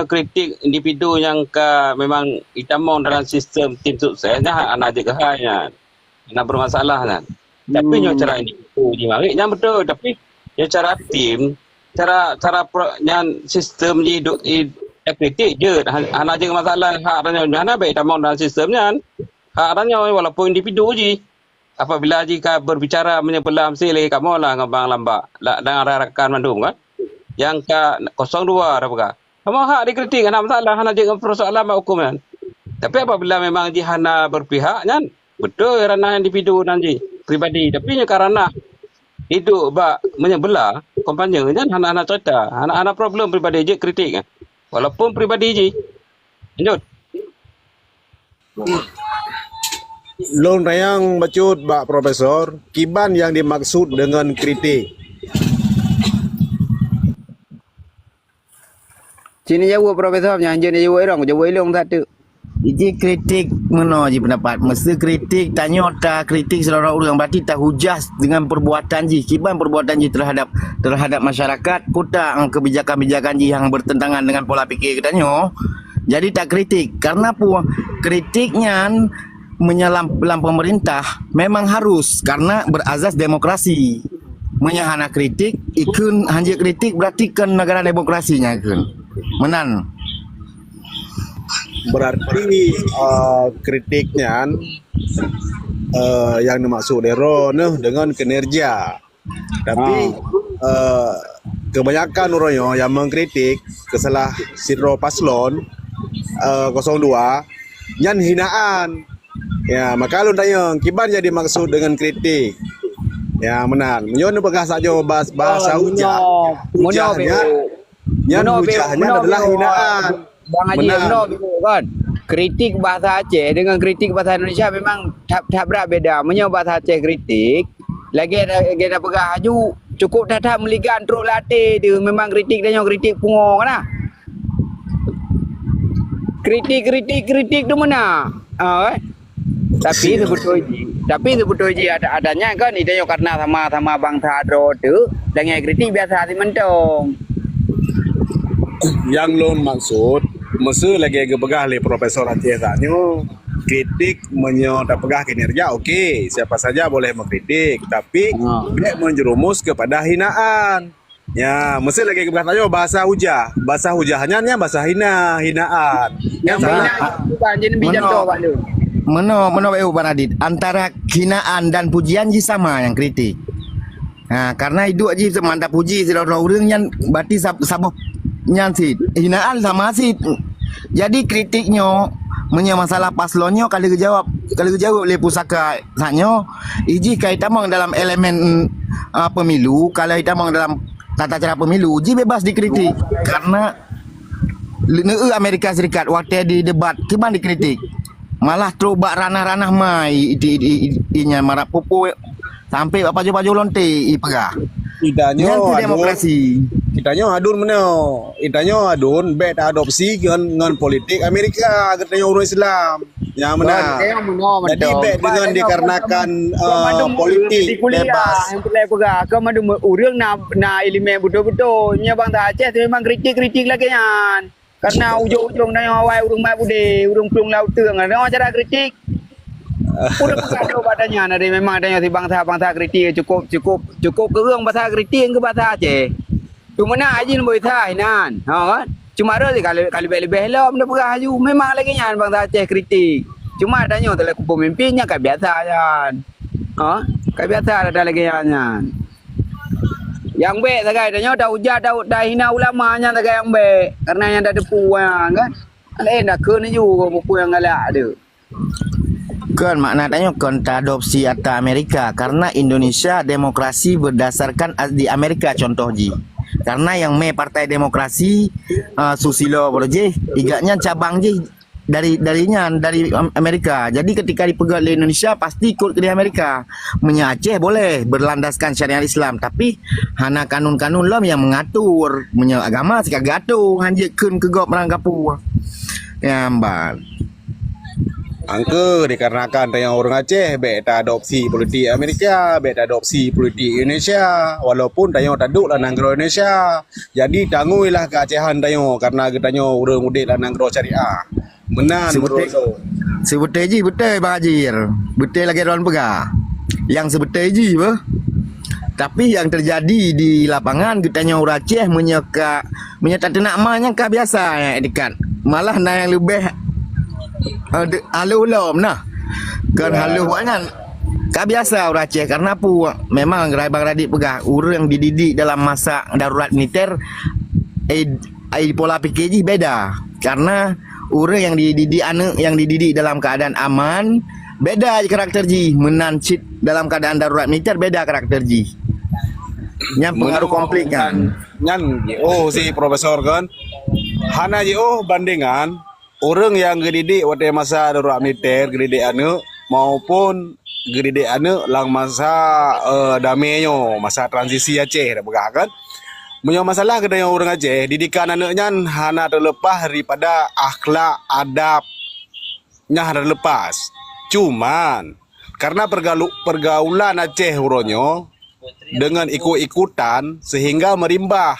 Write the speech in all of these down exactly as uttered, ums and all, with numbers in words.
nyoe kritik individu nyang ka memang itamong dalam sistem tim sukses, nyan hana jeuet keuhai nyan. Hana bermasalah nyan. Tapi nyoe cara individu jimarit nyan beutôi, tapi nyoe cara tim, cara, cara pro-, nyan sistem ji du-, i-, kritik jeuet, han-, hana jeuet masalah hak tanyoe, hana bèk itamong dalam sistem nyan. Hak tanyoe walaupun individu ji. Apabila jika berbicara meunyoe beulam si lé kamoe lah ngon Bang Lambak, la-, dan rakan mandum kan. Nyang ka kosong dua dah peugah. Kamoe hak dikritik, hana masalah, hana jeuet ngon persoalan bak huköm nyan. Tapi apabila memang jih hana berpihak nyan, beutôi ranah individu nan jih, pribadi. Tapi nyoe ka ranah iduek bak meunyoe bela kampanye nyan hana, hana cerita, hana, hana problem pribadi jeuet kritik nyan. Walaupun pribadi jih. Lanjut. Lôn tanyong bacut bak Profesor, kiban nyang dimaksud deungon kritik? Ci neujaweueb Profesor, nyang hanjeuet neujaweueb irong, jaweueb ilong that teuk. Iji kritik meunoe ji pendapat. Meuseu kritik, tanyoe takritik sidroe ureueng, berarti tahujah dengan perbuatan jih. Kiban perbuatan jih terhadap, terhadap masyarakat, peue ta, eh, kebijakan-kebijakan jih nyang bertentangan dengan pola pikir geutanyoe. Jadi takritik. Karena peue? Kritik nyan meunyoe lam, lam pemerintah memang harus, karena berasas demokrasi. Meunyoe hana kritik, ikheun hanjeuet kritik, berarti kon negara demokrasi nyan ikheun. Meunan. Berarti, eh, kritik nyan, eh, nyang dimaksud lé droeneuh deungon kinerja. Tapi, eh, kebanyakan ureueng nyoe nyang mengkritik keu salah sidroe paslon, eh, kosong dua, nyan hinaan. Ya, maka lôn tanyong, kiban nyang dimaksud deungon kritik? Ya, meunan. Meunyoe neupeugah sajoe bahas-, bahasa hujah, hujah nyan, nyan hujah nyan adalah hinaan. Bang Haji, meunoe kan. Kritik bahasa Aceh dengan kritik bahasa Indonesia memang that, that brat beda. Meunyoe bahasa Aceh kritik, lagèe, lagèe na peugah aju, cukup that-that meuligan trok lam até tu, memang kritik tanyoe kritik pungo kan. Kritik, kritik, kritik tu meunan. Ha, eh? Tapi seubeutôi jih, tapi seubeutôi jih ada, adanya kan, itanyoe karena sama-sama bansa droe tu, dan nyang kritik biasa simantong. Nyang lôn maksud, meuseu lagèe geupeugah lé Profesor Aceh tanyoe, kritik meunyoe tapeugah kinerja, oke, siapa saja boleh mengkritik, tapi bèk menjerumus kepada hinaan. Ya, meuseu lagèe geupeugah tanyoe bahasa hujah. Bahasa hujah nyan, nyan bahasa hina, hinaan. Nyan salah. Bukan, jadi bijak tu, Pak Lun. Meunoe, meunoe, Pak Radit. Antara hinaan dan pujian jih sama nyang kritik. Ha, karena iduek jih seumanta puji sidroe-droe ureueng nyan berarti sab-, saboh nyan cit. Hinaan sama cit. Jadi kritik nyoe, meunyoe masalah paslon nyoe ka lheueh geujaweueb, ka lheueh geujaweueb lé pusaka saat nyoe, ijih ka itamong dalam elemen, ah, pemilu, ka lheueh itamong dalam tata cara pemilu, jih bebas dikritik. Karena le-, neu-eu Amerika Serikat watèe di debat, kiban dikritik. Malah trok bak ranah-ranah ma i, i, i, i, i nyan marak pupu sampai bak pajoh-pajoh lonte ipeugah. Nyan keuh demokrasi. Itanyoe adun meunoe. Itanyoe adun bèk ta-adopsi ngon, ngon politik Amerika, geutanyoe ureueng Islam. Nyang meunan. Jadi bèk deungon dikarenakan, eh, politik bebas. Nyang peureulèe peugah, kon mandum ureueng na, na ileumèe beutôi-beutôi. Nyoe bansa Aceh tu memang kritik-kritik lagèe nyan. Karena ujong-ujong tanyoe awai ureueng mat beudé, ureueng plueng lam uteung. Tanyoe cara kritik. Udah peugah lé bak tanyoe, jadi memang tanyoe si bansa-bansa kritik, cukup, cukup, cukup kureueng basa kritik keu basa Aceh. Cuma na jih leumboi sa inan, ha kan? Cuma rot si ka lé-, ka leubeh-leubeh lom dah peugah laju. Memang lagèe nyan bansa Aceh kritik. Cuma tanyoe teulheueh peumimpin nyan ka biasa nyan. Ha? Ka biasa dah lagèe nyan. Nyang bèk sagai tanyoe tahujat, ta-, tahina ulama nyan sagai nyang bèk. Karena nyan dah teupeue nyan kan. Laén dah kheun laju peue nyang galak tu. Kon makna tanyoe kon ta adopsi ata Amerika, karena Indonesia demokrasi berdasarkan as-, di Amerika contoh jih. Karena nyang mè partai demokrasi, eh, Susilo Baloji, igat nyan cabang jih dari, dari nyan, dari Am-, Amerika. Jadi ketika dipeugöt lé Indonesia, pasti ikut keu di Amerika. Meunyo Aceh boleh berlandaskan syariat Islam, tapi hana kanun-kanun lom nyang mengatur. Meunyo agama sika geuatur, hanjeuet kheun keu gob meurangkapeue. Nyang ban. Angke dikarenakan tanyoe ureuëng Aceh bèk ta adopsi politik Amerika, bèk ta adopsi politik Indonesia, walaupun tanyoe taduek lam nanggroe Indonesia. Jadi tanguilah keuacehan tanyoe karena geutanyoe ureuëng udép lam nanggroe syariah. Meunan. Seubeutôi, seubeutôi jih beutôi Bang Ajir. Beutôi lagèe droen peugah. Nyang seubeutôi jih beuh. Tapi nyang teujadi di lapangan geutanyoe ureuëng Aceh meunyoe ka, meunyoe tateunak ma nyang ka biasa nyang dekat. Malah na nyang leubeh, eh, de-, halôh lom nah. Kon halôh awaknyan. Ka biasa ureuëng Aceh karena peue? Memang rai Bang Radit peugah ureuëng dididik dalam masa darurat militer, eh, ai pola pikir jih beda. Karena ureuëng nyang dididik aneuk nyang dididik dalam keadaan aman, beda karakter jih. Meunan cit dalam keadaan darurat militer beda karakter jih. Nyang pengaruh konflik kan. Nyan jiôh si profesor kan. Hana jiôh bandingan ureuëng nyang geudidik watèe masa darurat militer, geudidik aneuk maupun geudidik aneuk lam masa, eh, damé nyoe, masa transisi Aceh dah peugah kan. Meunyoe masalah geutanyoe ureuëng Aceh, didikan aneuk nyan hana teuleupah daripada akhlak, adab, nyan hana teuleupah. Cuman karena pergalu-, pergaulan Aceh uroe nyoe dengan ikut-ikutan sehingga merimbah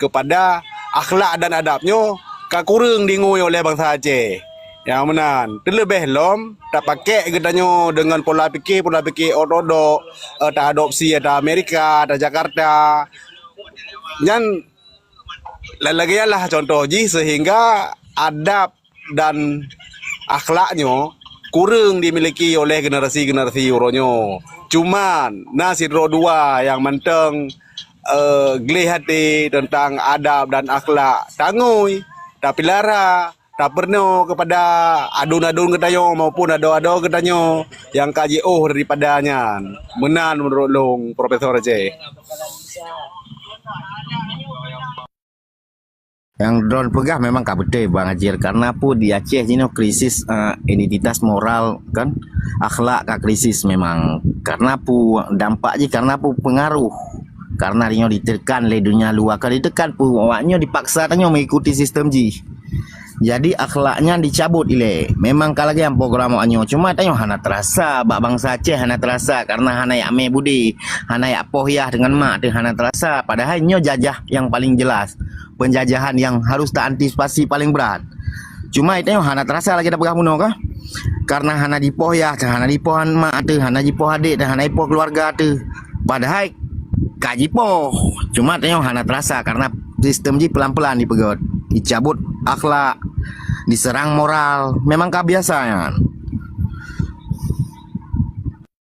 kepada akhlak dan adab nyoe ka kureueng diingui oleh bansa Aceh. Nyang meunan, teuleubeh lom tapakèk geutanyoe deungon pola pikir, pola pikir ortodok, eh, ta adopsi ata Amerika, ata Jakarta. Nyan lagèe nyan lah contoh jih sehingga adab dan akhlak nyoe kureueng dimiliki oleh generasi-generasi uroe nyoe. Cuman na sidroe dua nyang mantong, eh, gleh até teuntang adab dan akhlak, tangui, tapeulara, tapeurunoe keupada aduen-aduen geutanyoe maupun adoe-adoe geutanyoe nyang ka jiôh daripada nyan. Meunan meunurot lôn, Profesor Aceh. Nyang droen peugah memang ka beutôi Bang Ajir, karena peue di Aceh jinoe krisis, eh, identitas moral kan, akhlak ka krisis memang. Karena peue dampak jih, karena peue pengaruh. Karena nyoe ditekan lé dunia luwa, ka ditekan peue awak nyoe dipaksa tanyoe mengikuti sistem jih. Jadi akhlak nyan dicabut ilèe. Memang ka lagèe nyang program awak nyoe, cuma tanyoe hana teurasa, bak bansa Aceh hana teurasa karena hana jak mè budé, hana jak poh yah deungon mak teuh hana teurasa. Padahai nyoe jajah nyang paleng jelas. Penjajahan yang harus taantisipasi paleng brat. Cuma tanyoe hana teurasa lagèe tapeugah bunoe kah? Karena hana jipoh yah teuh, hana jipoh mak teuh, hana jipoh adék teuh, hana jipoh keuluwarga teuh. Padahai ka jipoh. Cuma tanyoe hana teurasa karena sistem jih pelan-pelan jipeugöt. Dicabut akhlak, diserang moral. Memang ka biasa nyan.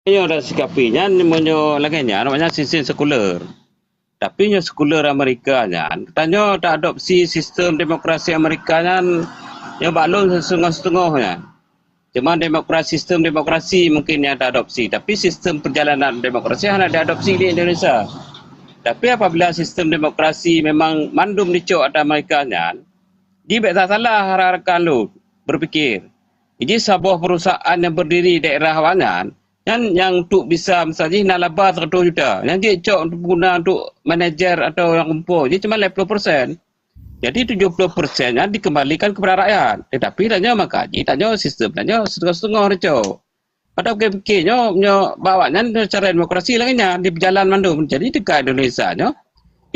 Nyoe dan sikapi nyan, meunyoe lagèe nyan, awaknyan sistem sekuler. Tapi nyoe sekuler Amerika nyan, tanyoe ta adopsi sistem demokrasi Amerika nyan, nyoe bak lôn siteungoh-siteungoh nyan. Cuma demokrasi, sistem demokrasi mungkin nyang ta adopsi, tapi sistem perjalanan demokrasi hana diadopsi di Indonesia. Tapi apabila sistem demokrasi memang mandum dicok ata Amerika nyan, di bèk salah rakan lôn berpikir. Jadi saboh perusahaan yang berdiri daerah awaknyan, nyan nyang untuk bisa misalnya na laba seratus juta, nyan jicok untuk guna untuk manajer atau nyang kumpul, jadi cuma lima puluh persen. Jadi tujuh puluh persen nyan dikembalikan kepada rakyat. Tetapi tanyoe maka ji tanyoe sistem tanyoe setengah-setengah dicok. Padahai pikir-pikir nyoe, nyoe bak awaknyan cara demokrasi lagèe nyan dipejalan mandum. Jadi teuka Indonesia nyoe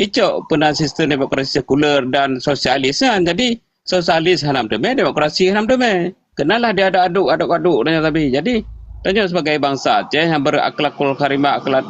icok peunan sistem demokrasi sekuler dan sosialis nyan. Jadi sosialis hana meuteumé, demokrasi hana meuteumé. Keunalah diaduk-aduk, aduk-aduk dan nyan sabe. Jadi Tanyoe sebagai bansa Aceh nyang berakhlakul karimah, akhlak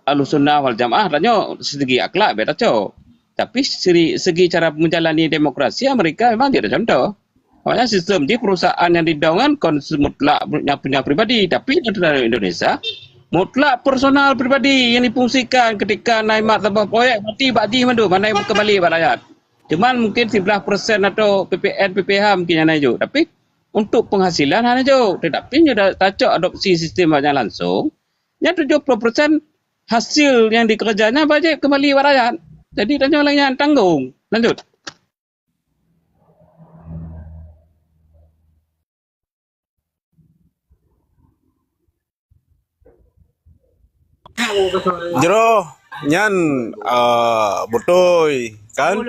Ahlussunnah wal Jamaah, tanyoe segi akhlak bèk tacok. Tapi segi, segi cara menjalani demokrasi, Amerika memang jeuet contoh. Makanya sistem jih perusahaan nyang didong nyan kon mutlak nyang punya pribadi, tapi di Indonesia mutlak personal pribadi yang difungsikan ketika na imat saboh proyek, berarti bak jih mandum, hana kembali bak rakyat. Cuman mungkin sebelas persen atau P P N, P P H mungkin hana jok. Tapi untuk penghasilan hana jok. Tetapi nyoe dah tacok adopsi sistem banyak langsung, nyan tujuh puluh persen hasil yang dikerjanya bak jih kembali bak rakyat. Jadi tanyoe lagèe nyan tanggung. Lanjut. Jroh nyan, eh, beutôi kan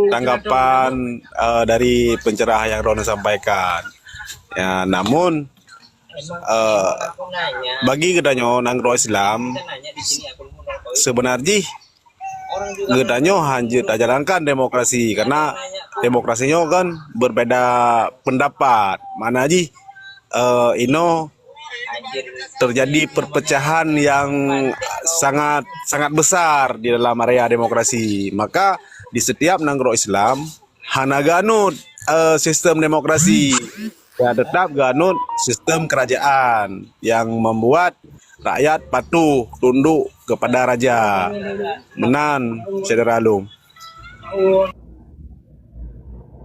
tanggapan, eh, dari pencerah yang droeneuh sampaikan. Ya, namun, eh, bagi geutanyoe nanggroe Islam, seubeuna jih geutanyoe hana jeuet tajalankan demokrasi, karena demokrasi nyoe kan berbeda pendapat. Makna jih, eh, inoe terjadi perpecahan yang sangat, sangat besar di dalam area demokrasi. Maka di setiap nanggroe Islam hana geuanut, eh, sistem demokrasi. Ya, tetap geuanut sistem kerajaan yang membuat rakyat patuh tunduk kepada raja. Meunan, syedara lôn.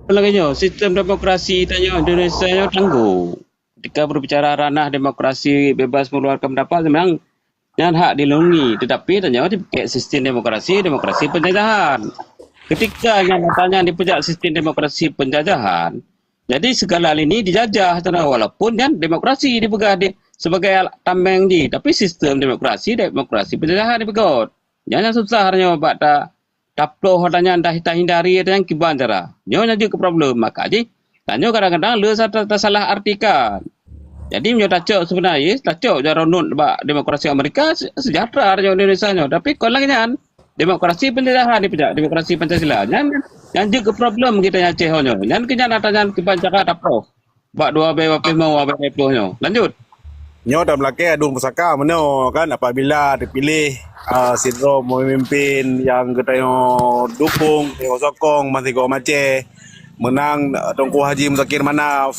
Lagèe nyoe, sistem demokrasi tanyoe Indonesia nyoe tanggung. Ketika berbicara ranah demokrasi bebas mengeluarkan pendapat, memang nyan hak dilindungi, tetapi tanyoe dipeuket sistem demokrasi, demokrasi penjajahan. Ketika nyan ata nyan dipeujak sistem demokrasi penjajahan, jadi segala lini dijajah tanyoe, walaupun nyan demokrasi dipeugah di, sebagai alat tameng jih, tapi sistem demokrasi, demokrasi penjajahan dipeugöt. Nyan nyang susah tanyoe bak ta, taploh ata nyan, ta, tahindari ata nyan kiban cara. Nyoe nyang jeuet keu problem. Maka jih, tanyoe kadang-kadang le sa ta, tasalah artikan. Jadi meunyoe tacok seubeuna jih, tacok jaroe nyoe bak demokrasi Amerika, se, sejahtera tanyoe Indonesia nyoe. Tapi kon lagèe nyan, demokrasi penjajahan dipeujak, demokrasi Pancasila. Nyan, nyang jeuet keu problem geutanyoe Aceh nyoe. Nyan keu nyan ata nyan kiban cara taploh bak dua abèe dua ploh limong, dua abèe dua ploh nyoe. Lanjut. Nyoe tameulakèe aduen pusaka meunyoe kan, apabila teupiléh, ah, sidroe pemimpin nyang geutanyoe dukong, geutanyoe sokong, meusigoe macèh, meunang, ah, Teungku Haji Muzakir Manaf.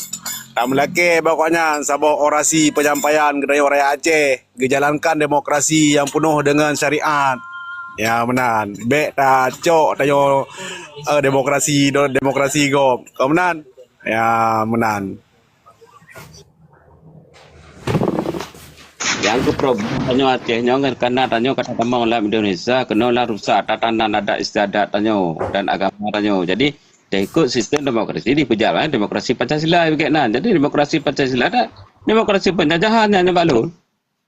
Tameulakèe bak awaknyan saboh orasi penyampaian geutanyoe rakyat Aceh, geujalankan demokrasi nyang peunoh deungon syariat. Ya, meunan. Bèk tacok tanyoe, eh, demokrasi, do, demokrasi gob. Kon meunan? Ya, meunan. Nyang keu problem tanyoe Aceh nyoe kan karena tanyoe ka tatamong lam Indonesia, keunoe lah rusak tatanan adat istiadat tanyoe dan agama tanyoe. Jadi, taikot sistem demokrasi dipeujak, eh, demokrasi Pancasila bak nan. Jadi, demokrasi Pancasila dak demokrasi penjajahan nyan bak lôn.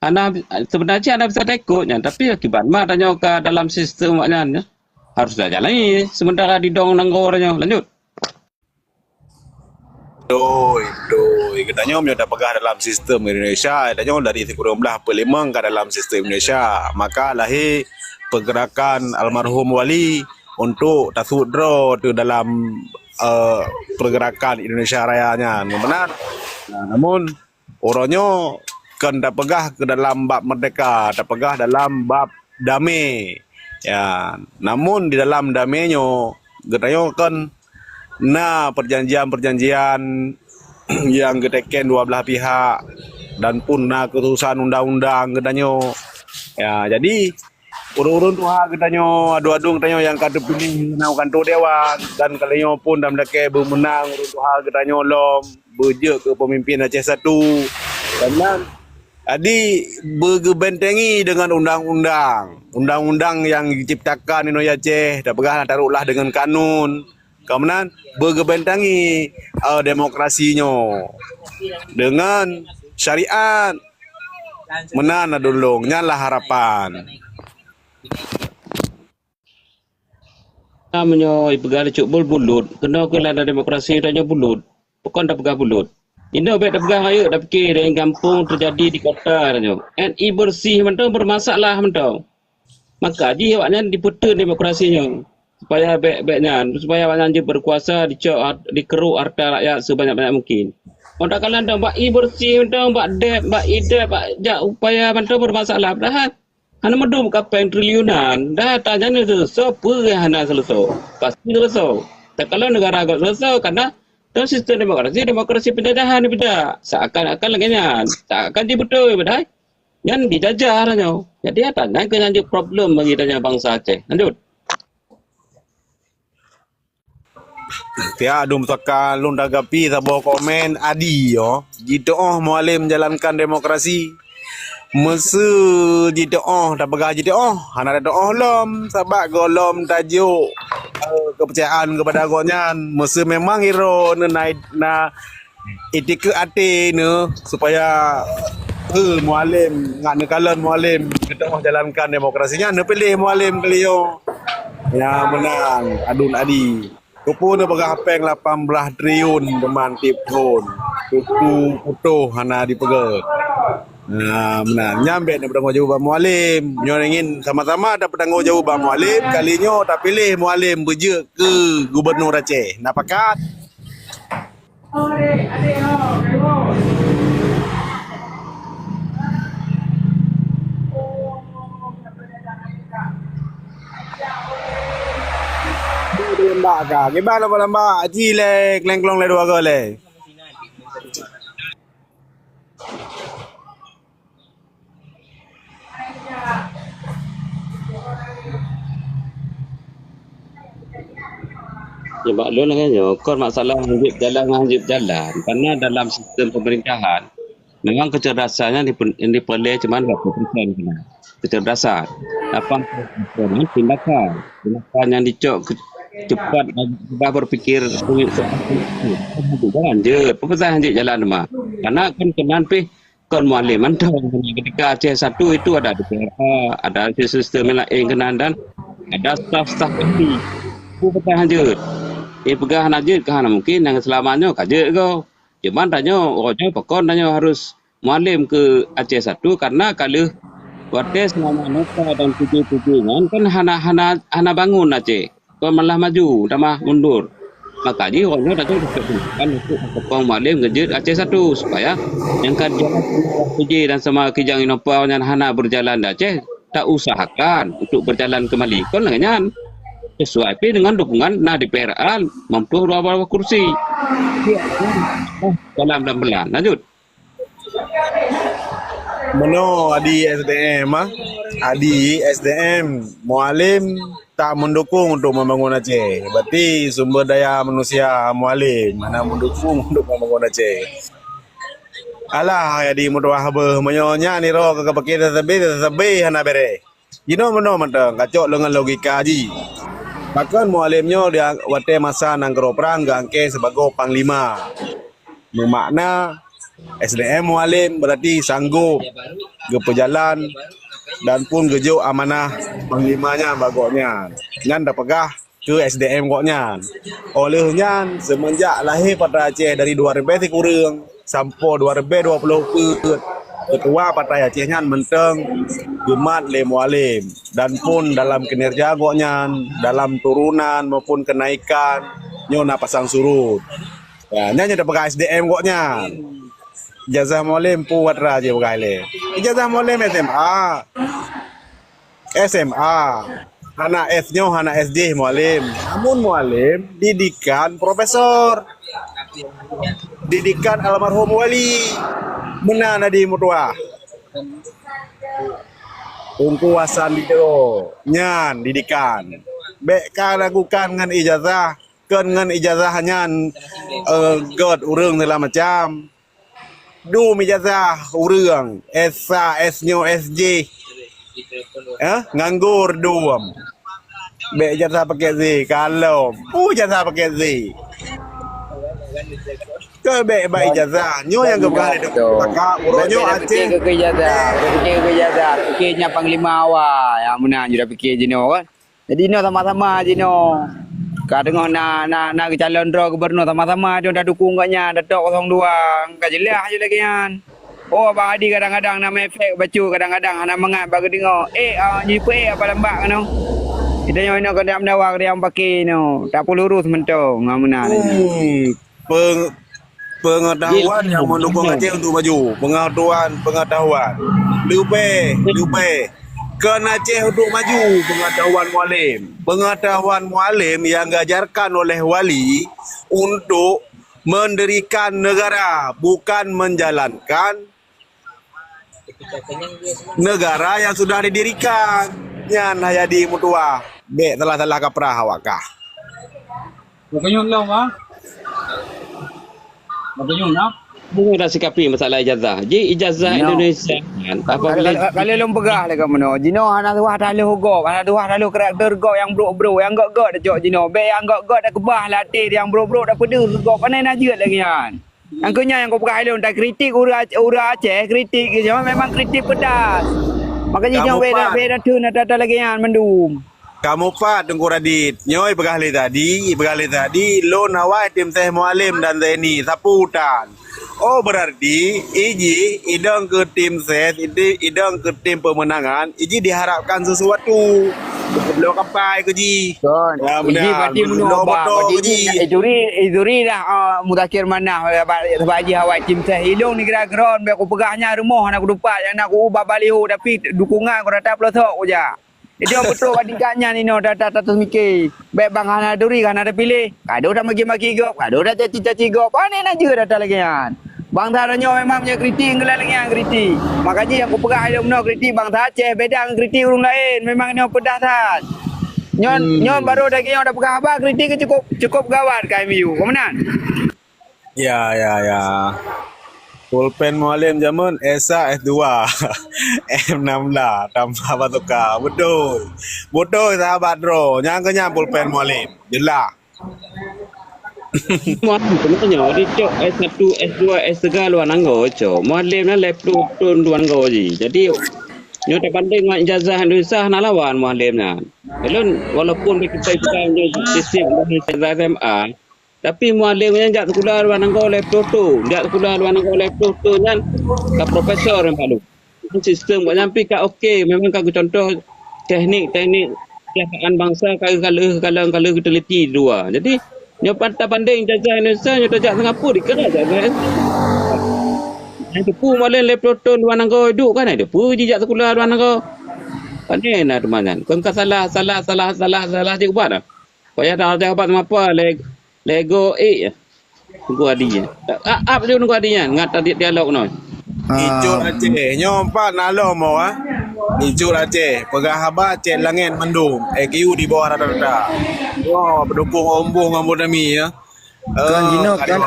Hana, seubeuna jih hana bisa taikot nyan, tapi akibat ma tanyoe ka dalam sistem awaknyan, harus tajalani sementara didong nanggroe tanyoe. Doi, doi. Geutanyoe meunyoe tapeugah dalam sistem Indonesia, tanyoe dari sikureueng blah peuet limong ka dalam sistem Indonesia, maka lahé pergerakan almarhum Wali untuk tasuet droe teuh dalam, eh, pergerakan Indonesia Raya nyan. Meunan? Nah, namun, uroe nyoe kon tapeugah keu dalam bab merdeka, tapeugah dalam bab damé. Ya, namun di dalam damé nyoe, geutanyoe kon na perjanjian-perjanjian nyang geuteken dua blah pihak dan pun na keutusan undang-undang geutanyoe. Ya, jadi ureueng-ureueng tuha geutanyoe, aduen-aduen geutanyoe nyang ka teupiléh na u kantô dewan dan geutanyoe pun dan meulakèe beumeunang ureueng tuha geutanyoe lom beujeuet keu peumimpin Aceh Satu. Karena jadi beugeubentengi deungon undang-undang, undang-undang nyang jiciptakan inoe Aceh, tapeugah taruhlah deungon kanun. Kon meunan beugeubentengi, eh, demokrasi nyoe deungon syariat. Meunan aduen lôn, nyan lah harapan. Meunyoe ipeugah lé cuk bul bulut, keunoe keuh lada demokrasi tanyoe bulut. Pakon tapeugah bulut? Inoe bèk tapeugah rayeuk, tapike di gampông teujadi di kota tanyoe. N I bersih mantong, bermasalah mantong. Maka jih awaknyan dipeuteun demokrasi nyoe, supaya bèk, bèk nyan, supaya awaknyan jeuet berkuasa, dicok hat-, dikeurok harta rakyat sebanyak-banyak mungkin. Utak kalan tu bak i bersih tu, bak dep, bak i dep, bak jak upaya bantu bermasalah. Padahal hana meudum kapeng triliunan. Dah tanya ni seuleusoe, peue hana seuleusoe. Pasti seuleusoe. Takalon negara agak seuleusoe karena dalam sistem demokrasi, demokrasi penjajahan ni beda. Seakan-akan lagi nyan. Seakan ji betul padahal nyan dijajah lah nyoe. Jadi ya tanya ke nyan je problem bagi tanya bangsa Aceh. Lanjut. Tiak dum saka lôn tanggapi saboh komen Adi yo. Jiteuoh Mualem jalankan demokrasi. Meuseu jiteuoh, tapeugah jiteuoh, hana teuoh lom sabab gohlom tajok eh, kepercayaan kepada gobnyan. Meuseu memang iro na, na itikeuk até neu supaya eh, Mualem ngat neukalon Mualem geutanyoe jalankan demokrasi nyan neupiléh Mualem keuliau. Ya menang adun adi. Keupeue neupeugah péng lapan belas triliun teuma tiep thon. Kutu putôh hana dipeugét. Nah, meunan. Nyan bèk neupeutanggong jaweueb bak Mualem. Nyoe ingin sama-sama tapeutanggong jaweueb bak Mualem. Kali nyoe tapiléh Mualem beujeuet keu gubunur Aceh. Na pakat? Lambak ka. Kiban lambak-lambak. Aci lé, keleng-kelong lé dua go lé. Ya, bak lôn lagèe nyoe, kon masalah hanjeuet jalan ngon hanjeuet jalan. Karena dalam sistem pemerintahan, memang kecerdasan nyan dipe-, diperoleh cuma dua puluh persen kena. Kecerdasan. Lapan puluh persen nyan tindakan. Tindakan yang dicok ke-, cepat dan mudah berpikir, hanjeuet jalan jeuet. Peue pasal hanjeuet jalan teuma? Karena kan keunan pih kon Mualem mantong. Ketika Aceh satu itu ada D P R A, ada sistem yang lain keunan dan ada staf-staf ahli. Peue pasal hanjeuet? Eh, peugah hana jeuet, ka hana mungkin, nyang seulama nyoe ka jeuet goe. Cuman tanyoe, uroe nyoe pakon tanyoe harus Mualem keu Aceh satu, karena ka lheueh watèe seulama nokta dan tujoh-tujoh nyan kan hana, hana, hana bangun Aceh. Kon malah maju, tamah mundur. Maka jih uroe nyoe tanyoe dapat tindakan untuk meusokong Mualem geujeuet Aceh satu, supaya nyang ka jalan sama P J dan sama Kijang Innova nyan hana berjalan di Aceh, ta usahakan untuk berjalan kembali. Kon lagèe nyan. Sesuai pih dengan dukungan na D P R A mampu dua puluh kursi. Dalam bulan-bulan. Lanjut. Meunoe adi S D M ah. Adi S D M Mualem tak mendukung untuk membangun Aceh. Berarti sumber daya manusia Mualem hana mendukung untuk membangun Aceh. Alah, adi meutuah beuh meunyoe nyan niro ke kepikir teusebé, teusebé hana bereh. Jinoe meunoe mantong, kacok leungon logika jih. Pakon Mualem nyoe di watèe masa nanggroe prang geuangkée sibagoe panglima? Meumakna S D M Mualem berarti sanggob geupeujalan dan pun geujok amanah panglima nyan bak gobnyan. Nyan tapeugah keu S D M gobnyan. Óh lheueh nyan, seumeunjak lahé Partai Aceh dari dua ribèe sikureueng sampoe dua ribèe dua ploh peuet, keutua Partai Aceh nyan mantong geumat lé Mualem dan pun dalam kinerja gobnyan, dalam turunan maupun kenaikan, nyoe na pasang surut. Ya, nyan nyang tapeugah S D M gobnyan. Ijazah Mualem peue atra jih peugah lé. Ijazah Mualem S M A. S M A. Hana S nyoe, hana S J Mualem. Namun Mualem didikan profesor. Didikan almarhum Wali. Meunan adi meutuah. Teungku Hasan Dido. Nyan didikan. Bèk ka ragukan ngon ijazah. Kon ngon ijazah nyan, eh, göt ureueng segala macam. Dum ijazah ureueng, S A, S nyoe, S J. Eh, nganggur dum. Bèk ijazah paket Z, kalom. Peue ijazah paket Z? Keu bèk bak ijazah. Nyoe nyang geupeugah lé Teungku Kakak, uroe nyoe Aceh. Keu ijazah, keu ijazah. Pikir nyan panglima awai. Ya, meunan jih dah pikir jinoe kan. Jadi inoe sama-sama jinoe. Ka teungoh na, na, na geucalon droe gubunur sama-sama jinoe tadukung gobnyan, dato kosong dua. Ka jeulaih je lagèe nyan. Oh, Abang Adi kadang-kadang na meuefek bacut, kadang-kadang hana mangat bak geudeungoe. Eh, ah, jipeuék apa lambak keunoe. Geutanyoe inoe keuneuk meudawa, keuneuk meupaké inoe. Tapeuurus mantong, ah, meunan. Hmm, peng-, Pengetahuan yang mendukung Aceh untuk maju. Pengetahuan, pengetahuan. Leubeh, leubeh. Kon Aceh untuk maju, pengetahuan Mualem. Pengetahuan Mualem yang diajarkan oleh wali untuk mendirikan negara, bukan menjalankan negara yang sudah didirikan. Nyan hana jadi meutuah. Bèk salah-salah kaprah awak kah. Bukan nyoe lom, ah. Bukan nyoe, nah. Bukan dah sikapi masalah ijazah. Ji ijazah Indonesia kan. Apabila kalau, kalau lôn peugah lé kamoe, jinoe hana tuha taloh gob, hana tuha taloh karakter gob nyang brok-brok, nyang gèt-gèt tacok jinoe. Bèk nyang gèt-gèt takeubah lam até, nyang brok-brok tapeudeuh gob. Pane na jeuet lagèe nyan. Nyang keu nyan nyang kupeukaih lôn, takritik ureueng, ureueng Aceh, kritik geuh nyoe memang kritik peudas. Maka jih nyoe beda, beda thon ata-ata lagèe nyan mandum. Kamoe pat Teungku Radit, nyoe peugah lé tadi, peugah lé tadi, lôn awai tim ses Mualem dan Zaini, sapeue utan. Oh, berarti iji idong keu tim ses, iji idong keu tim pemenangan, iji diharapkan sesuatu. Bloe kapai keu jih. Kon. Ya, iji benar. Berarti meunoe bloe bak, botol berarti keu jih. Izuri, izuri dah, ah, Mudakir Manah, sabab, sabab jih awai tim ses. Ilôn di Gra Ground, bèk kupeugah nyan rumoh hana kutupat, nyang na kuuba baliho, tapi dukungan ku rata peulosok kujak. Jadi, beutôi bak tingkat nyan inoe ata-ata teumike. Bèk bang hana turi, hana tapiléh. Kadôh tamaki-maki gob, kadôh tacaci-caci gob. Pane na jeuet ata lagèe nyan. Bangsa tanyoe memang meunyoe kritik, geulah lagèe nyan kritik. Maka jih nyang kupeugah ilôn meunoe kritik bangsa Aceh beda ngon kritik ureueng laén. Memang nyoe peudah that. Nyoe, nyoe barô lagèe nyoe tapeugah haba kritik cukôp, cukôp gawat ka M U. Ka meunan? Ya, ya, ya. Pulpen Mualem jameun S satu, S dua, M enam belas, tambah batoka. Beutôi. Beutôi, sahabat droe. Nyang keu nyan pulpen Mualem. Jeulaih. Mualem sebenarnya dicok S satu, S dua, S tiga luwa nanggroe cok. Mualem nyan lhèe ploh thon luwa nanggroe jih. Jadi, nyoe tabandeng ngon ijazah Indonesia hana lawan Mualem nyan. Ulôn walaupun bekitai bukan sistem Indonesia S M A, tapi Mualem nyan jak sikula luwa nanggroe lhèe ploh thon, jak sikula luwa nanggroe lhèe ploh thon nyan ka profesor nyan pat lôn. Sistem buat nyan pih ka oke, memang ka geucuntoh teknik-teknik keuadaan bangsa ka geukaleuh, ka lheueh, ka lheueh geuteliti di luwa. Jadi, nyoe pat tabandeng ijazah Indonesia, nyoe tajak Singapura, dikeurah ijazah. Nyang teupeu Mualem lhèe ploh thon luwa nanggroe duek kan, teupeu jijak sikula luwa nanggroe. Pane na teuma nyan. Kon ka salah, salah, salah, salah, salah jih ubat dah. Payah dah, dah ubat mapa, le-, lego, eh. Teungku Adi nyan. Ap, ap ju Teungku Adi nyan, ngat tadi dialog nyoe. Ah. Icut Aceh. Nyoe pat na lom, oh, ah. Icut Aceh. Peugah haba cit langét mandum. I Q di bawah rata-rata. Wah, pendukung Ombong ngon Butami, ya. Kan jinoe kan,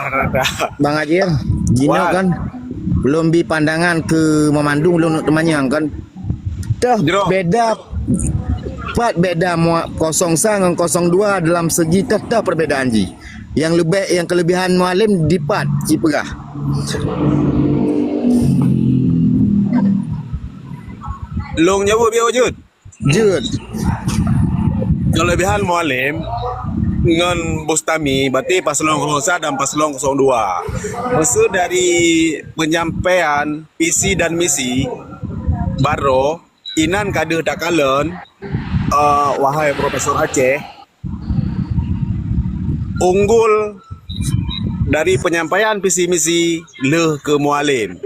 Bang Ajil, jinoe kan belum bi pandangan keu meumandum lôn teumanyong kan. Toh beda, pat beda mua-, kosong sa ngon kosong dua dalam segi toh-toh perbedaan jih. Yang lebih, yang kelebihan Mualem dipat jipeugah. Long jaweueb ya, Jud. Jeuet. Kelebihan Mualem ngon Bustami, berarti paslon kosong sa dan paslon kosong dua. Maksud dari penyampaian visi dan misi baroe, inan ka deuh takalon, eh, wahai Profesor Aceh, unggul dari penyampaian visi misi leuh keu Mualem.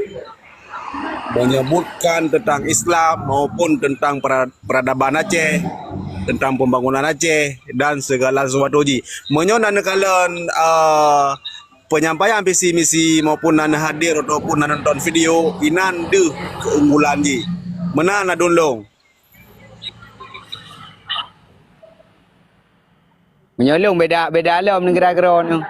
Menyebutkan tentang Islam maupun tentang pera-, peradaban Aceh, tentang pembangunan Aceh dan segala sesuatu ji. Meunyoe na neukalon, eh, penyampaian visi misi maupun na neuhadir ataupun na nonton video, inan deuh keunggulan ji. Meunan ladôm lôn. Meunyoe lôn beda, beda lom neugara keudroe nyoe.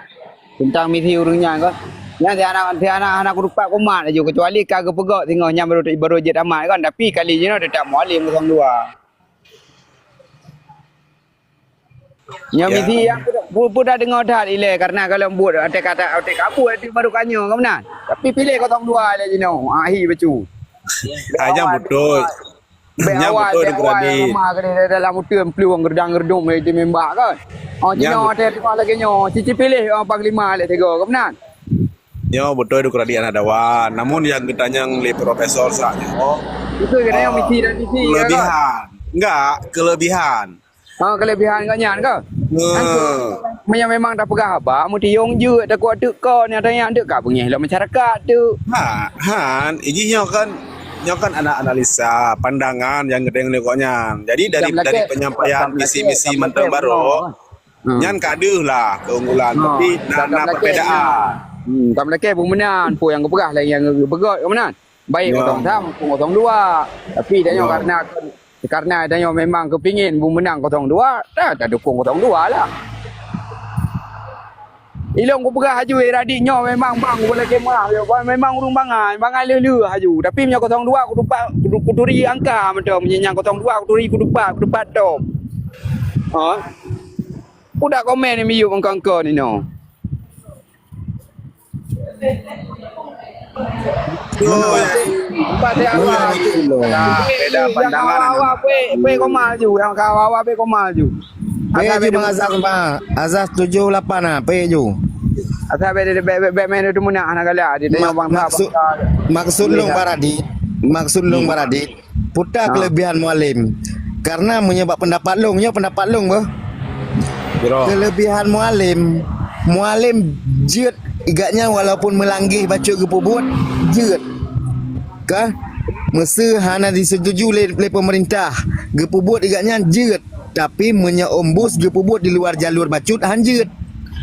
Teuntang misi ureuëng nyan kan. Nyan si anak, si anak hana kutupat kumat laju, keucuali ka geupeugöt singoh nyan baru, baru jeuet amat kan. Tapi kali jinoe teutap Mualem kosong dua. Nyoe misi nyang pu-, pu-, peue tadeungoe that ilée, karena kalau buet até kata, até kabut, até baru ka nyoe, ka meunan. Tapi piléh kosong dua ilée jinoe, ah, hi bacut. Hanya beutôi. Bèk awai, bèk awai, lemah keudeh dalam uteuen plueng geurdang-geurdong lé teumimbak kan. Oh, jinoe watèe teuma lagèe nyoe, cicit piléh, oh, panglima lé tiga, ka meunan. Nyoe beutôi dukuk radik aneuk dawan. Namun nyang geutanyong lé profesor sa nyoe, beutôi geutanyong misi dan misi, ya kan? Kelebihan. Enggak, kelebihan. Ha, kelebihan gobnyan ke? Nah. Meunyoe memang tapeugah haba, meutiyong jeuet, takot teuk kon, nyang tanyong teuk ka beungéh lom masyarakat teuk. Ha, han, ijih nyoe kan, nyoe kan ana-, analisa, pandangan nyang geutanyong lé gobnyan. Jadi dari, dari penyampaian visi misi mantong baroe, nyan ka deuh lah keunggulan, tapi na, na perbedaan. Hmm, ka meulakèe peue meunan, peue nyang geupeugah lagèe nyang geupeugah, ka meunan. Baik kosong satu maupun kosong dua. Tapi tanyoe karena, karena tanyoe memang kepingin meunang kosong dua, ta, tadukong kosong dua lah. Ilong kupeugah haju, eh, radik nyoe memang bang, kupeulakèe meuah, memang ureueng bangai, bangai leuh-leuh haju. Tapi meunyoe kosong dua kutupat, kutu-, kuturi angka mantong, meunyoe nyang kosong dua kuturi kutupat, kutupat tom. Ha? Udah komen miyup angka-angka ninoe. Empat ya, awak. Beda pandangan. Awak, awak, pek, pek koma ju. Yang ka awak, awak, pek koma ju. Pek ju, Bang Azaz, Bang. Azaz tujuh lapan ah, pek ju. Asal bek, bek, bek, bek main tu meunak, anak galak. Dia tengok bangsa, maksud, bangsa. Maksud lôn baradi. Maksud lôn baradi. Peue kelebihan Mualem? Karena meunyoe bak pendapat lôn, nyoe pendapat lôn beuh. Kelebihan Mualem, Mualem jeuet, gobnyan walaupun meulanggeh bacut geupeubuet, jeuet. Ka? Meuseu hana disetuju lé, lé pemerintah, geupeubuet gobnyan jeuet. Tapi meunyoe ombus geupeubuet di luar jalur bacut, han jeuet.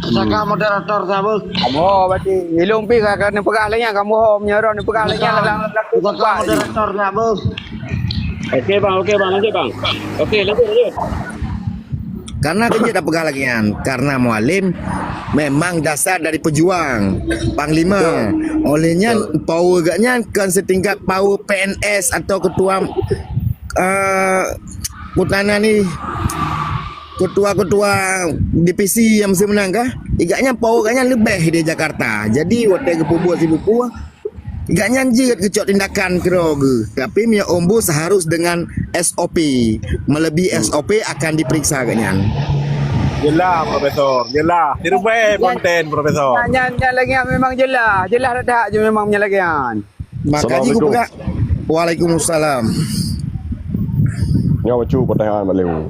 Saka moderator sabe. Kamoe berarti ilong pi ka, ka neupeugah lagèe nyan, kamoe ho meunyoe neupeugah lagèe nyan, saka moderator sabe. Oke bang, oke bang, lanjut bang. Oke, lanjut, lanjut. Karena keuh jeuet tapeugah lagèe nyan, karena Mualem memang dasar dari pejuang, panglima. Oleh nyan, power gobnyan kon setingkat power P N S atau ketua, eh, putana ni, ketua-ketua D P C nyang meuseue meunan kah? Gobnyan power gobnyan leubeh di Jakarta. Jadi watèe geupeubuet sibuku, gobnyan jeuet geucok tindakan keudroe geuh. Tapi meunyoe ombus harus dengan S O P. Melebihi S O P akan diperiksa gobnyan. Jelas, Profesor. Jelas. Dirubah konten, Profesor. Nyan, nyan lagèe nyan memang jelas. Jelas that-that ju memang meunyoe lagèe nyan. Maka jih kupeugah. Waalaikumsalam. Nyoe bacut pertanyaan bak lôn.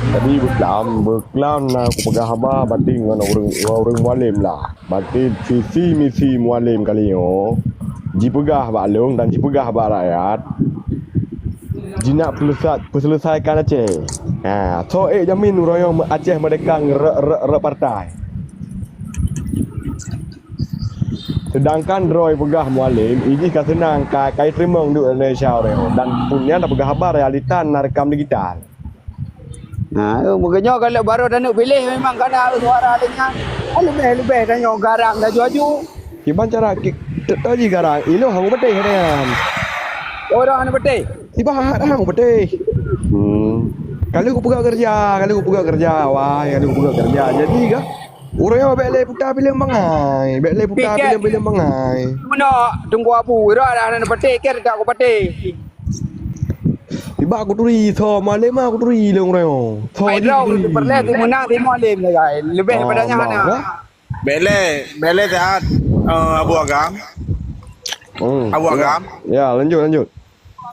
Jadi beuklam, beuklam na kupeugah haba banding ngon ureueng, ngon ureueng Mualem lah. Berarti visi misi Mualem kali nyoe jipeugah bak lôn dan jipeugah bak rakyat, jinak peuselesa-, peuselesaikan Aceh. Ha, soe ék jamin uroe nyoe Aceh merdeka rot, rot, rot partai. Sedangkan droe peugah Mualem, ijih ka seunang ka, ka jiteurimong duek Indonesia uroe nyoe. Dan phon nyan tapeugah haba realita na rekam digital. Nah, eh, meukeunyoe kalau baru taneuk piléh memang kana suara lé nyan. Leubeh-leubeh tanyoe garang laju-laju. Kiban cara ki-, te-, teuji garang, ilong hana beuteh nyan. Oh, dah hana beuteh. Tiba hana beuteh. Hmm. Kalau kupeugah kerja, kalau kupeugah kerja, wah, kalau kupeugah kerja. Jadi kah? Ureueng bèk lé puta filem bangai, bèk lé puta filem-filem bangai. Meunoe Teungku Abu, ira dah hana beuteh, kira tak kupeuteh. Tiba kuturi, tho Mualem ah kuturi lé ureueng. Tho Pak Idrus kuturi. Perleh si menang si Mualem sagai. Lebih daripada nyan hana. Bèk lé, bèk lé siat, eh, Abu Agam. Hmm. Abu Agam. Ya, lanjut, lanjut.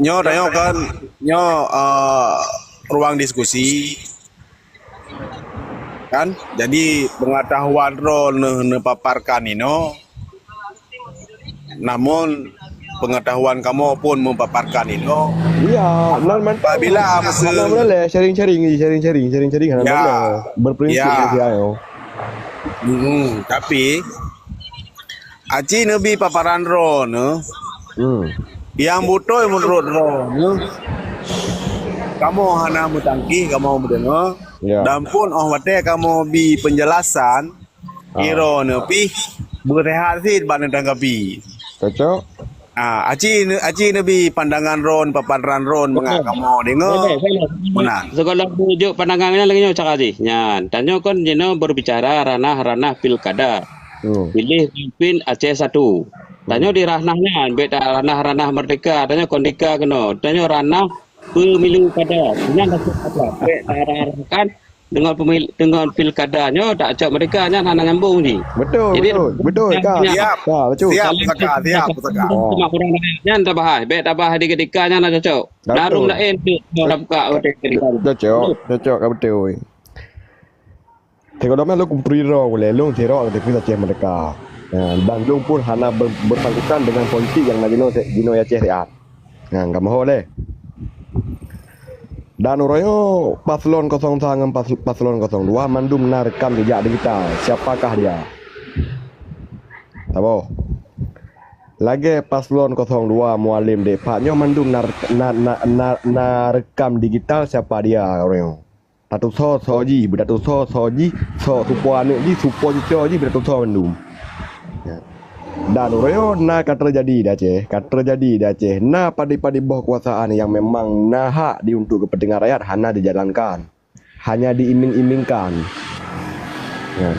Nyoe, nyoe kan, nyoe, eh, ruang diskusi. Kan? Jadi, pengetahuan droe neu-, neupaparkan inoe. Namun, pengetahuan kamoe pun meupaparkan inoe. Iya, nan man-, apabila hana meusu- hana meuleleh, sharing-sharing, sharing-sharing, sharing-sharing, hana meuleleh. Berprinsip ya. Hmm, tapi, aci neubi paparan droeneuh, hmm, nyang beutôi meunurot droeneuh, kamoe hana meutangkih, kamoe meudeungoe. Ya. Dan pun óh watèe kamoe bi peunjelasan, ah, droeneuh pih beureuhat cit bak neutanggapi. Cocok. Ah, aci neu-, aci neubi pandangan droeneuh, paparan droeneuh, mangat kamoe deungoe. Boleh, boleh. Meunan. Sigohlom jok pandangan nyan lagèe nyoe cara jih. Nyan, tanyoe kon jinoe berbicara ranah-ranah pilkada. Hmm. Pilih pemimpin Aceh satu. Tanyoe di ranah nyan, bèk ta ranah-ranah merdeka, tanyoe kon deka keunoe. Tanyoe ranah pemilu kada. Nyan dah cukup apa. Bèk ta ranah-ranahkan dengan pemil-, dengan pilkada nyoe tak cok merdeka nyan hana nyambung jih. Betul, jadi, betul, betul, Kak. Nyan, siap. Ya, betul. Siap, pusaka, siap, pusaka. Cuma kurang nyan tabahas. Bèk tabahas di ketika nyan dah cocok. Betul. Darum laén tu, dah buka hotel ketika. Cocok, cocok, Kak, betul. Sigohlom nyan lôn kupeuturi droe ulée lôn sidroe aktivis Aceh Merdeka. Ha, dan lôn pun hana ber-, bersangkutan dengan politik nyang na jinoe, jinoe Aceh siat. Ha, kamoe ho lé. Dan uroe nyoe paslon kosong sa ngon pas-, paslon kosong dua mandum na rekam jejak digital. Siapakah dia? Saboh. Lagée paslon kosong dua Mualem Dek Pak nyoe mandum na, na, na, na, na rekam digital siapa dia uroe nyoe. Tatusoe soe jih, beutatusoe soe jih, soe supo aneuëk jih, supo cucoe jih, beutatusoe mandum. Ya. Dan uroe nyoe na ka teujadi di Aceh, ka teujadi di Aceh. Na padub-padub boh keukuasaan nyang memang na hak di untuk keupeuntengan rakyat hana dijalankan. Hanya diiming-imingkan. Ya.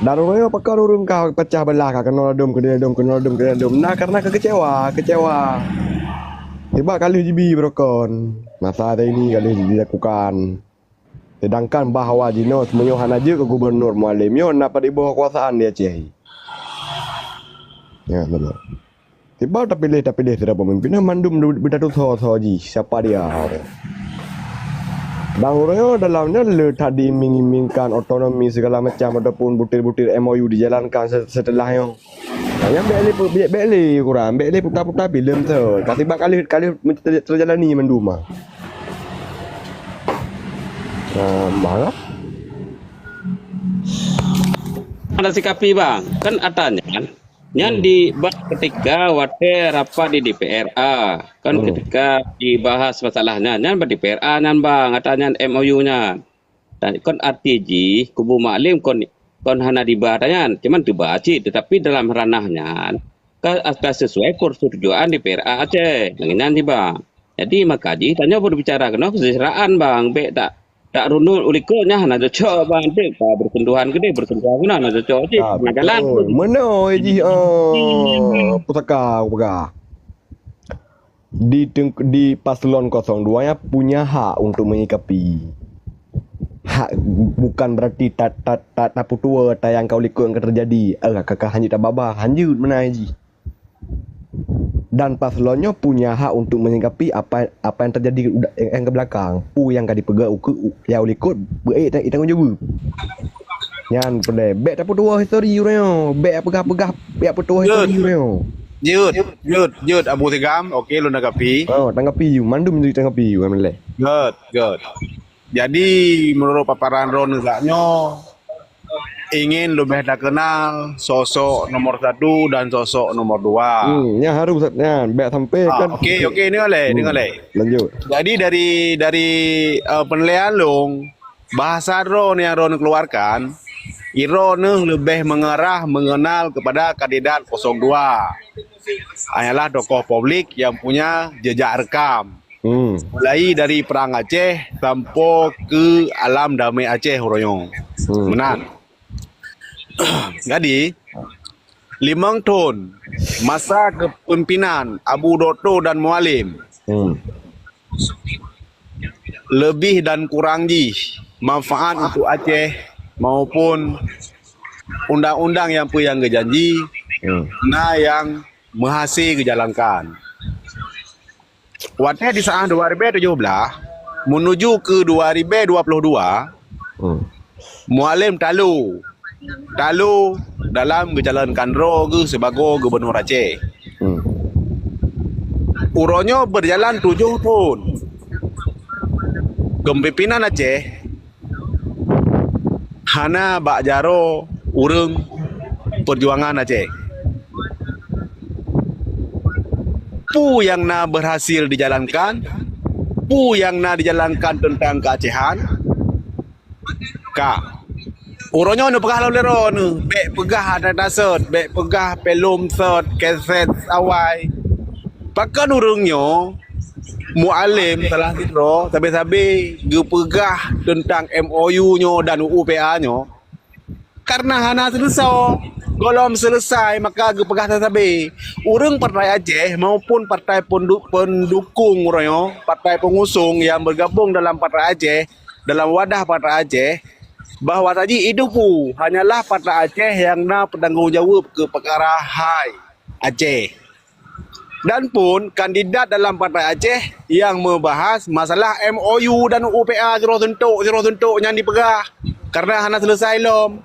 Dan uroe nyoe pakon ureuëng ka peucah beulah, ka keunoe ladom, keunoe ladom, keunoe ladom, keunoe ladom. Na karena keukeucewa, keucewa. Sebab ka lheueh jibi beurukon. Masa tadi ni ka lheueh dilakukan. Sedangkan bahwa jinoe seumeunyoe hana jeuet keu gubunur Mualem nyoe na padub boh keukuasaan di Aceh. Ya, betul. Tiba tapiléh-tapiléh sidroe peumimpin nyan mandum beutatusoe soe jih, siapa dia. Dan uroe nyoe dalam nyan le that diiming-imingkan otonomi segala macam ataupun butir-butir M O U dijalankan se-, setelah nyoe. Nyan bék lé, bék, bék lé kurang, bék lé puta-puta filem tu. Ka sibak ka lheueh, ka lheueh ter-, terjalani mandum ah. Nah, malah. Ada sikapi bang, kan ata nyan. Nyan Hmm. di bak ketika watée rapat di D P R A, kan Hmm. ketika dibahas masalah nyan, nyan bak D P R A nyan bang, ata nyan M O U nyan. Dan kon arti jih kubu Mualem kon, kon hana diba ata nyan, cuman diba cit, tetapi dalam ranah nyan ka, ka sesuai persetujuan D P R A Aceh. Nyan diba. Jadi maka jih tanyoe berbicara keunoe kesejahteraan bang, bék tak, tak runut ulikot nyan hana cocok bang, bék ka bersentuhan keudeh, bersentuhan keunoe hana cocok cit. Ah, hana jalan. Betul. Meunoe jih, ah, pusaka peugah. Di teng-, di paslon kosong dua nyan punya hak untuk menyikapi. Hak bukan berarti ta-, ta-, ta-, tapeutuwo tayang ka ulikot nyang ka teujadi. Eh, ka, ka hanjeuet tababa, hanjeuet meunan jih. Dan paslon nyoe punya hak untuk menyikapi apa, apa yang terjadi uda-, yang, yang ke belakang. Peue nyang ka dipeugah ukeue u-, ya ulikot beu-, eh, ta-, tanggung jaweueb. Nyan peudeh. Bék tapeutuwo histori uroe nyoe. Bék peugah-peugah, bék peutuwo histori uroe nyoe. Jeuet, jeuet, jeuet, Abu Sigam. Oke, lôn tanggapi. Oh, tanggapi you. Mandum tanggapi you, M L A. Good, good. Jadi, menurut paparan droeneuh saat nyoe, ingin leubeh takenal sosok nomor satu dan sosok nomor dua. Hmm, nyan harus, nyan. Bék sampai Ah, kan. Oke, oke, deungoe lé, Hmm. deungoe lé. Lanjut. Jadi, dari, dari, eh, penilaian lôn, bahasa droeneuh nyang droeneuh keluarkan, droeneuh leubeh mengarah mengenal kepada kandidat kosong dua. Hanyalah tokoh publik yang punya jejak rekam. Hmm. Mulai dari Perang Aceh sampai ke alam damai Aceh uroe nyoe. Hmm. Meunan. Jadi, limong thon masa kepemimpinan Abu Dokto dan Mualem, Hmm. lebih dan kurang jih manfaat untuk Aceh maupun undang-undang nyang peue nyang geujanji, Hmm. na nyang meuhase geujalankan. Watée di saat dua ribu tujuh belas menuju ke dua ribu dua puluh dua, Hmm. Mualem talo, talo dalam geujalankan droe geuh sibagoe gubunur Aceh. Hmm. Uroe nyoe beujalan tujoh thon. Kepemimpinan Aceh hana bak jaroe ureuëng peujuangan Aceh. Peue nyang na berhasil dijalankan, peue nyang na dijalankan teuntang keuacehan, ka. Uroe nyoe neupeugah lom lé droeneuh, bék peugah ata-ata sot, bék peugah pelom sot, keset awai. Pakon ureuëng nyoe, Mualem salah sidroe, sabe-sabe geupeugah teuntang M O U nyoe dan U U P A nyoe, karena hana seuleusoe. Gohlom seuleusoe, maka geupeugah sabe-sabe. Ureuëng Partai Aceh maupun partai pendu-, pendukung uroe nyoe, partai pengusung yang bergabung dalam Partai Aceh, dalam wadah Partai Aceh, bahwa saji idupu hanyalah Partai Aceh yang na peutanggong jaweueb keu peukara hai Aceh. Dan pun kandidat dalam Partai Aceh yang meubahas masalah M O U dan U P A sidroe suntok, sidroe suntok nyang dipeugah. Karena hana selesai lom.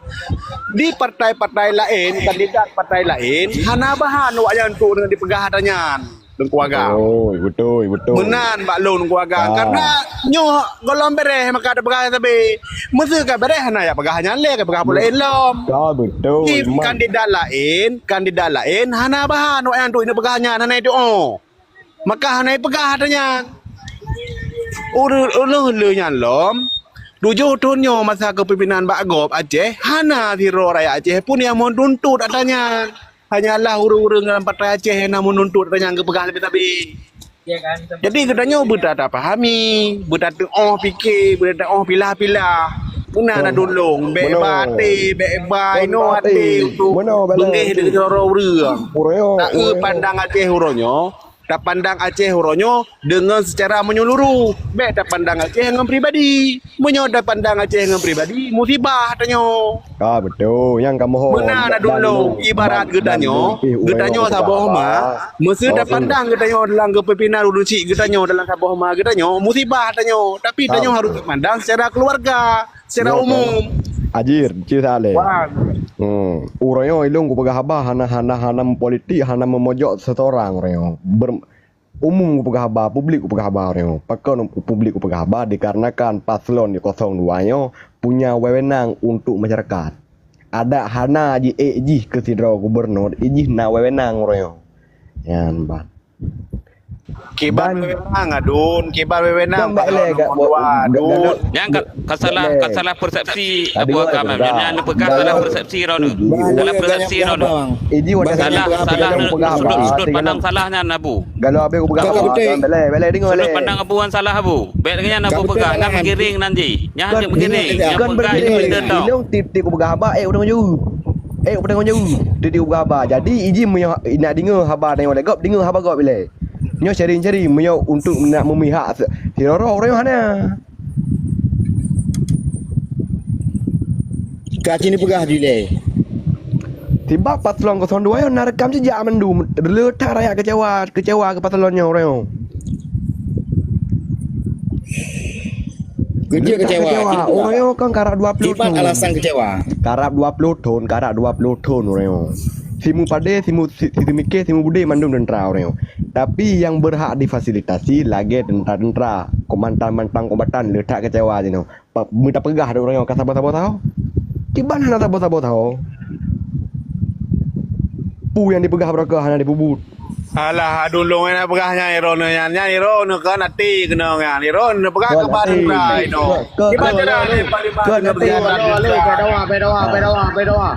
Di partai-partai laén, kandidat partai laén, hana bahan awaknyan untuk dipeugah ata nyan. Teungku Agam. Beutôi, beutôi, beutôi. Meunan bak lôn Teungku Agam. Ah. Karena nyoe gohlom beureh maka tapeugah sabe. Meuseu ka beureh hana jak peugah nyan lé, ka peugah peue laén lom. Ka beutôi, Di man. kandidat laén, kandidat laén hana bahan awaknyan untuk neupeugah nyan, hana itu'oh. Maka hana ipeugah ata nyan. Ureueng ulôn lé nyan lom, tujoh thon nyoe masa kepimpinan bak gob Aceh, hana sidroe rakyat Aceh pun nyang meununtut ata nyan. Hanyalah ureueng-ureueng dalam partai Aceh nyang na meununtut ata nyan geupeugah leubeh sabe. Jadi geutanyoe beutatapahami, beutateu'oh pike, beutateu'oh pilah-pilah. Meunan na tulông, bèk ba até, bèk ba inoe até untuk beungéh di sidroe ureueng. Taeu pandang Aceh uroe nyoe, tapandang Aceh uroe nyoe deungon seucara meunyeuluruh. Bèk tapandang Aceh ngon pribadi. Meunyoe tapandang Aceh ngon pribadi, musibah tanyoe. Ah, beutôi. Nyang kamoe ho Meunan na dulông, ibarat geutanyoe, geutanyoe saboh ma, meuseu tapandang geutanyoe dalam kepimpinan ureueng chik geutanyoe dalam saboh ma geutanyoe, musibah tanyoe. Tapi tanyoe harôh tapandang seucara keuluwarga, seucara umum. Ajir, cit salah. Hmm. Uroe nyoe ilông kupeugah haba hana, hana, hana meupolitik, hana meumojok siseurang uroe nyoe. Ber-, umum kupeugah haba, publik kupeugah haba uroe nyoe. Pakon publik kupeugah haba? Dikarenakan paslon di kosong dua nyoe punya wewenang untuk masyarakat. Adak hana jiék jih keu sidroe gubernur, ijih na wewenang uroe nyoe. Nyan ban. Kiban wewenang adun, kiban wewenang. Nyang ka, ka salah, ka salah persepsi Abu Agam. Nyang neupeugah salah persepsi droeneuh. Salah persepsi droeneuh. Salah, salah sudut, sudut pandang salah nyan Abu. Kalau habéh kupeugah, belai, belai deungoe. Sudut pandang Abu nyan salah Abu. Bèk lagèe nyan Abu peugah, nyan meugiring nan jih. Nyan hana meugiring. Nyan peugah jih beutôi tau. Ilông tiep-tiep kupeugah haba, ék kudeungoe jaweueb. Ék kudeungoe jaweueb. Tiep-tiep kupeugah haba. Jadi ijih meunyoe nak deungoe haba nyang lé gob, deungoe haba gob ilèe. Nyoe sharing-sharing, meunyoe untuk nak memihak se-, sidroe-droe ureueng hana. Ka cit neupeugah dilèe. Sibak paslon kosong dua nyoe na rekam jejak mandum. Le that rakyat kecewa, kecewa keu paslon nyoe uroe nyoe. Keu jih kecewa. Uroe nyoe kan karab dua ploh thon. Alasan kecewa. Karab dua ploh thon, karab dua ploh thon uroe nyoe. Simupadé, simu-, si-, siteumiké, simubudé mandum teuntra uroe nyoe. Tapi nyang berhak difasilitasi lagèe teuntra-teuntra, kombatan, mantan kombatan, le that kecewa jinoe. Pa-, meutapeugah lé ureueng nyoe ka saboh-saboh saho. Kiban hana saboh-saboh saho. Peue nyang dipeugah beureukat hana dipeubuet. Alah, adun lôn hana peugah nyan, droeneuh nyan, nyan droeneuh kan até keunong nyan. Droeneuh peugah keu barang rai nyoe. Kiban cara nyan, Pak Limah, keu até. Beda, beda, beda.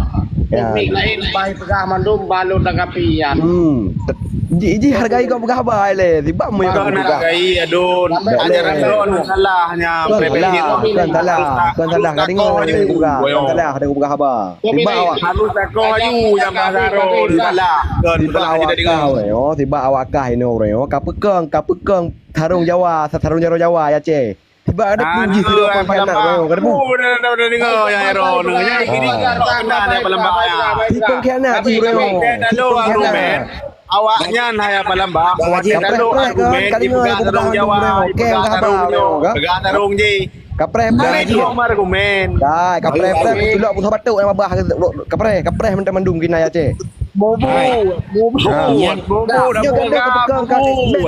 Ya. Teknik laén, bah peugah mandum, bah lôn tanggapi nyan. Hmm. Ji, ji hargai kau peugah haba ilèe. Sibak meunyoe kau peugah. Hargai, adun. Ajaran droeneuh salah nyan. Bukan salah, bukan salah. Bukan salah. Ka deungoe, ka deungoe peugah. Bukan salah, ka deungoe peugah haba. Sibak awak. Harus takoh aju nyang bahasa droeneuh salah. Bukan salah kita deungoe. Sibak awak kah inoe uroe nyoe. Ka peukong, ka peukong sarong Jawa, sarong jaroe Jawa ya, Aceh. Sibak ada puji sidroe pengkhianat uroe nyoe, ka deungoe. Si pengkhianat jih uroe nyoe. Si pengkhianat. Awaknyan hai Pak Lambah, awak teuka lôn argumen, ipeugah sarong Jawa, ipeugah sarong nyoe, peugah sarong jih. Kapreh, kapreh. Hana jih argumen. Dai, kapreh, kapreh, tulok pun sabatok nyang babah. Kapreh, kapreh mantong mandum kina ya, Aceh. Bobo, bobo, bobo, bobo. Nyoe ka peukong, ka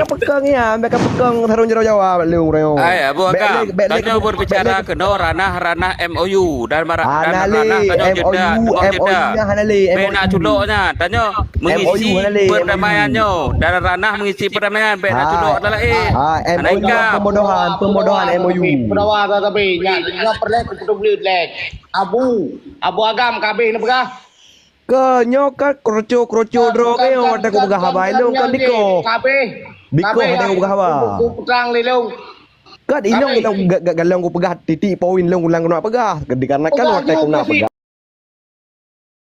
peukong ya, ka peukong sarong jaroe Jawa, Pak Lung, uroe nyoe. Hai, Abu Agam, tanyoe berbicara keunoe ranah-ranah M O U dan ranah-ranah tanyoe jeda, M O U nyan hana lé, M O U. Bèk nak culok nyan, tanyoe mengisi perdamaian nyoe. Dan ranah mengisi perdamaian, bèk na culok ata laén. Hana ikam. Pembodohan, pembodohan M O U. Peudawa tapi nyan, nyan peureulèe kupeuteubiet lé. Abu, Abu Agam ka habéh neupeugah. Keu nyoe ka keroco-keroco droe keu nyoe watèe kupeugah haba ilong kan dikoh. Ka habéh. Dikoh watèe kupeugah haba. Kupeutang lé lôn. Kan ilong, ilong ga-, ga-, galong kupeugah titik poin lôn ulang keunoe peugah. Dikarenakan watèe keunoe peugah.